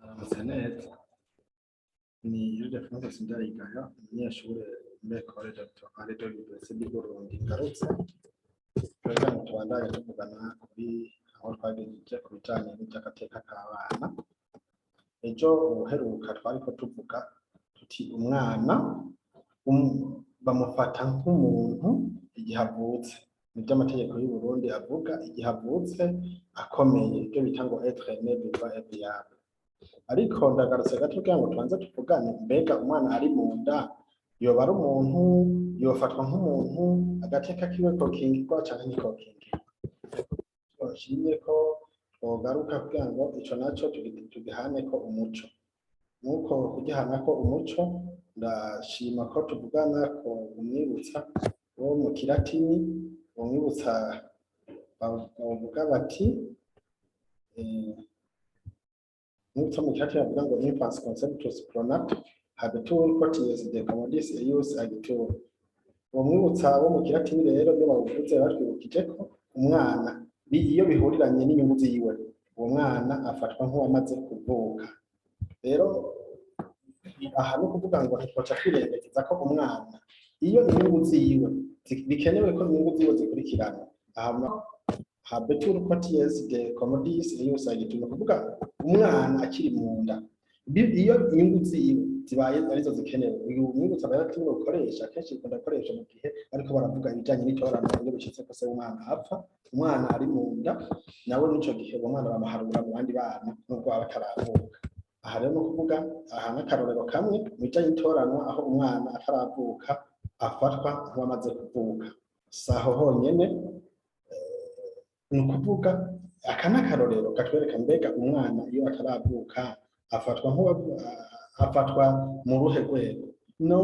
Mwaramutse neza, ni Ildefonse Sindayigaya, umunyeshure muri Ecole Doctorale de l'Université du Burundi. Ngarutse kugira ngo tubandanye tuvugana kuri aho twagejeje ku bijanye n'ivy'agateka k'abana. Ejo ubuheruka twariko tuvuga tuti umwana bamufata nk'umuntu igihe avutse, nivyo amategeko y'u Burundi avuga, igihe avutse akomeye, ivyo bita ngo être né, vivant et viable. Ariko ndagarutse gato kugira ngo tubanze tuvugane: mbega umwana ari mu nda yoba ari umuntu, yofatwa nk'umuntu, agateka kiwe kokingirwa canke ntikokingirwa? Nshimye ko twogaruka kugira ngo ico naco tugihaneko umuco. Nuko kugihanako umuco, ndashima ko tuvugana ko umwibutsa wo mu Kilatini, umwibutsa bavuga bati umwibutsa mu Kilatini bavuga ngo infans conceptus pro nato habetur quoties de commodis eius agitur. Uwo mwibutsa wo mu Kilatini rero, iyo bawuvuze batwibukije ko umwana iyo bihuriranye n'inyungu ziwe, uwo mwana afatwa nk'uwamaze kuvuka. Rero aha no kuvuga ngo ntitwoca twirengagiza ko umwana iyo inyungu ziwe bikenewe ko inyungu ziwe zikurikirana, aha habetur quoties de commodis eius agitur, ni ukuvuga umwana akiri mu nda, iyo inyungu ziwe zibaye arizo zikenewe. Uyu mwibutsa abalatini bakoresha kenshi, bikunda gukoresha mu gihe bariko baravuga ibijanye n'itorano. Iyo bishitse ko se w'umwana apfa umwana ari mu nda, nawe n'ico gihe uwo mwana bamuharura mu bandi bana nubwo aba ataravuka. Aha rero ni ukuvuga aha n'akarorero kamwe mu bijanye n'itoranwa, aho umwana ataravuka afatwa nk'uwamaze kuvuka. Si aho honyene, ni ukuvuga aka n'akarorero katwereka mbega umwana iyo ataravuka afatwa nk'uwa afatwa mu ruhe rwego. No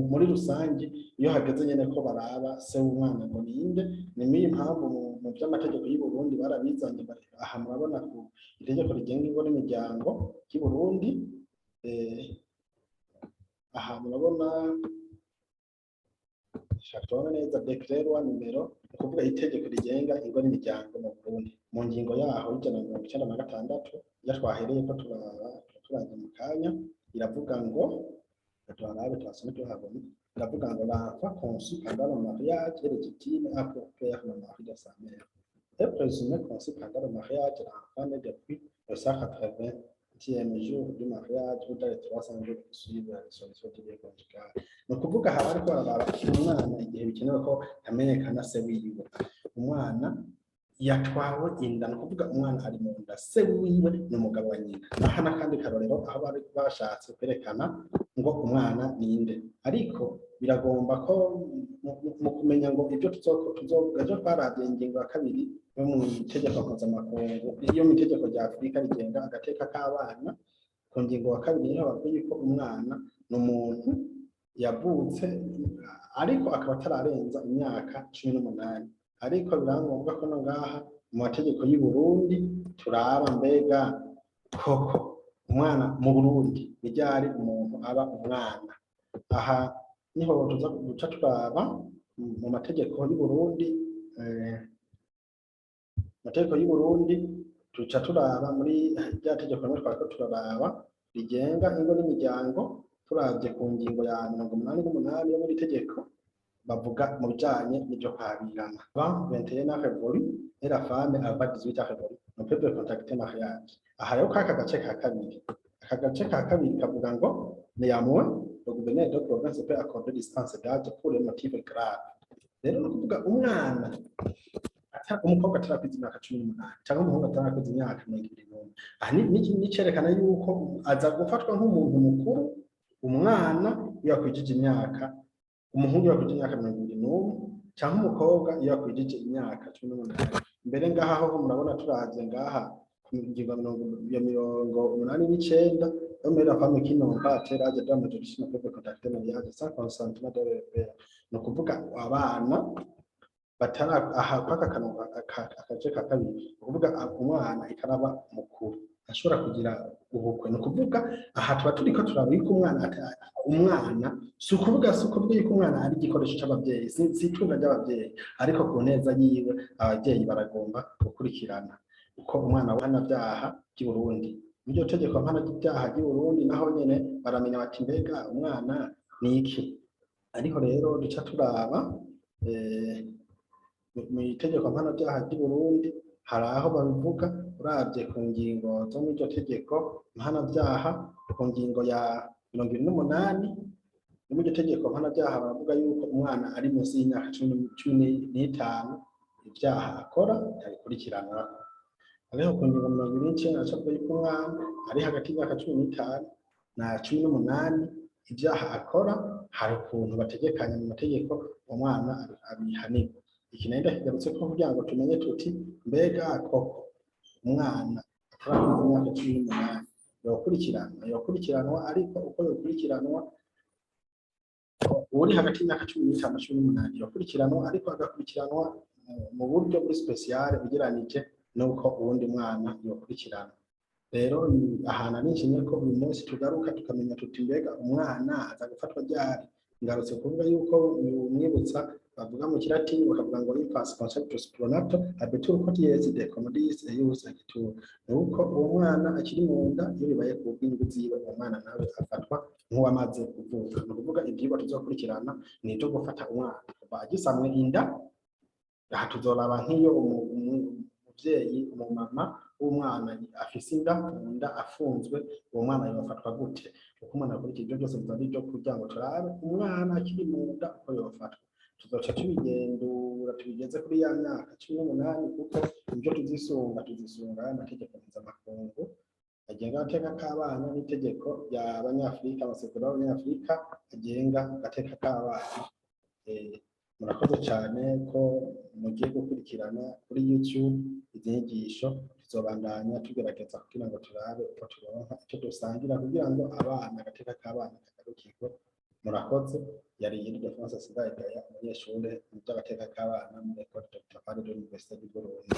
muri rusange, iyo hageze nyene ko baraba se w'umwana ngo ninde, ni miyi mpamvu mu vy'amategeko y'u Burundi barabizanye. Aha murabona ku itegeko rigenga ingo n'imiryango ry'i Burundi, aha murabona, shaka tubona neza décret loi numéro, ni ukuvuga itegeko rigenga ingo n'imiryango mu Burundi, mu ngingo yaho y'196, iyo twahereye ko turaba turaza mu kanya, iravuga ngo, turabe tuhasome tuhabona, iravuga ngo l'enfant conçu pendant le mariage est légitime a pour père le mari de sa mère. Est présumé conçu pendant le mariage l'enfant né depuis le 180e jour du mariage ou dans les 300 jours qui suivent la dissolution du lien conjugal. Ni ukuvuga aha bariko bararaba umwana igihe bikenewe ko hamenyekana se wiwe. Umwana yatwawe inda, ni ukuvuga umwana ari mu nda, se wiwe ni umugabo wa nyina. Aha n'akandi karorero aho bari bashatse kwerekana ngo umwana ninde. Ariko biragomba ko mu kumenya ngo ibyo tuzovuga ejo, twaravye ingingo ya 2 yo mu itegeko mpuzamakungu, iyo mu itegeko rya Afurika rigenga agateka k'abana. Ku ngingo ya 2 niho bavuga yuko umwana ni umuntu yavutse ariko akaba atararenza imyaka 18. Ariko birangombwa ko no ngaha mu mategeko y'u Burundi turaba mbega koko umwana mu Burundi ni ryari umuntu aba umwana. Aha niho tuza guca turaba mu mategeko y'u Burundi, mategeko y'u Burundi tuca turaba muri rya tegeko rimwe twariko turaraba rigenga ingo n'imiryango. Turavye ku ngingo ya 88 yo muri tegeko, bavuga mu bijanye n'ivyo kwabirana: avant 21 ans révolu et la femme avant 18 ans révolu ne peut contracter mariage. Aha rero kaka gace ka kabiri, aka gace ka kabiri kavuga ngo néanmoins le gouverneur de province peut accorder dispense d'âge pour les motifs graves. Rero ni ukuvuga umwana umukobwa atarakwiza imyaka 18 cyangwa umuhungu atarakwiza imyaka 21, aha ni cerekana yuko aza gufatwa nk'umuntu mukuru. Umwana iyo akwijije imyaka, umuhungu iyo akwijije imyaka 21 cyangwa umukobwa iyo akwijije imyaka 18. Mbere ngaha ho murabona, turavye ngaha ku ngingo ya 89: l'homme et la femme qui n'ont pas atteint l'âge de la majorité ne peuvent contracter mariage sans consentement de leur père. Ni ukuvuga abana batara aha kwaka kantu agace ka kabiri, ni ukuvuga umwana itaraba mukuru ashobora kugira ubukwe. Ni ukuvuga aha tuba turiko turaba yuko umwana umwana si ukuvuga yuko umwana ari igikoresho c'abavyeyi, si itunga ry'abavyeyi, ariko ku neza yiwe abavyeyi baragomba gukurikirana uko umwana. Mpanavyaha ry'i Burundi Muri iryo tegeko mpanabyaha ry'i Burundi naho nyene baramenya bati: "Mbega umwana ni iki?" Ariko rero duca turaba mu itegeko mpanabyaha ry'i Burundi hari aho babivuga. Uravye ku ngingo zo muri iryo tegeko mpanabyaha, ku ngingo ya 28 muri iryo tegeko mpanabyaha, baravuga yuko umwana ari munsi y'imyaka 15 ibyaha akora yabikurikiranwako. Ariko ku ngingo 29 aca avuga yuko umwana ari hagati y'imyaka 15 na 18 ibyaha akora hari ukuntu bategekanya mu mategeko umwana abihanirwa. Iki nayo ndakigarutse ko kugira ngo tumenye tuti: mbega koko umwana atarakwiza imyaka 18 yokurikiranwa? Yokurikiranwa, ariko uko yokurikiranwa, uri hagati y'imyaka 15 na 18 yokurikiranwa, ariko agakurikiranwa mu buryo buri spécial ugereranije n'uko uwundi mwana yokurikiranwa. Rero ahantu ari nshimye ko uyu munsi tugaruka tukamenya tuti: mbega umwana aza gufatwa ryari? Ngarutse kuvuga yuko umwibutsa bavuga mu Kilatini, bakavuga ngo "Infans conceptus pronato habetur quoties de commodis eius agitur". Ni uko uwo mwana akiri mu nda, iyo bibaye ku bw'inyungu ziwe, uwo mwana nawe afatwa nk'uwamaze kuvuka. Ni ukuvuga ivyigwa tuzokurikirana ni ivyo gufata umwana kuva agisamwe inda. Aha tuzoraba nk'iyo umuvyeyi, umumama w'umwana afise inda mu nda afunzwe, uwo mwana yofatwa gute? Uko umwana akurikira, ivyo byose biba ari ivyo kugira ngo turabe umwana akiri mu nda uko yofatwa. Tuzoca tubigendura tubigeze kuri ya myaka 18, kuko ibyo tuzisunga amategeko mpuzamakungu agenga agateka k'abana n'itegeko rya banyafurika, amasezerano y'abanyafurika agenga agateka k'abana. Murakoze cyane ko mugiye gukurikirana kuri YouTube izi nyigisho. Tuzobandanya tugerageza kugira ngo turabe uko turonka icyo dusangira kugira ngo abana, agateka k'abana kagarukirwe. Murakoze. Yari Ildefonse Sindayigaya, umunyeshure mu by'agateka k'abana muri Ecole Dr. de l'Université du Burundi.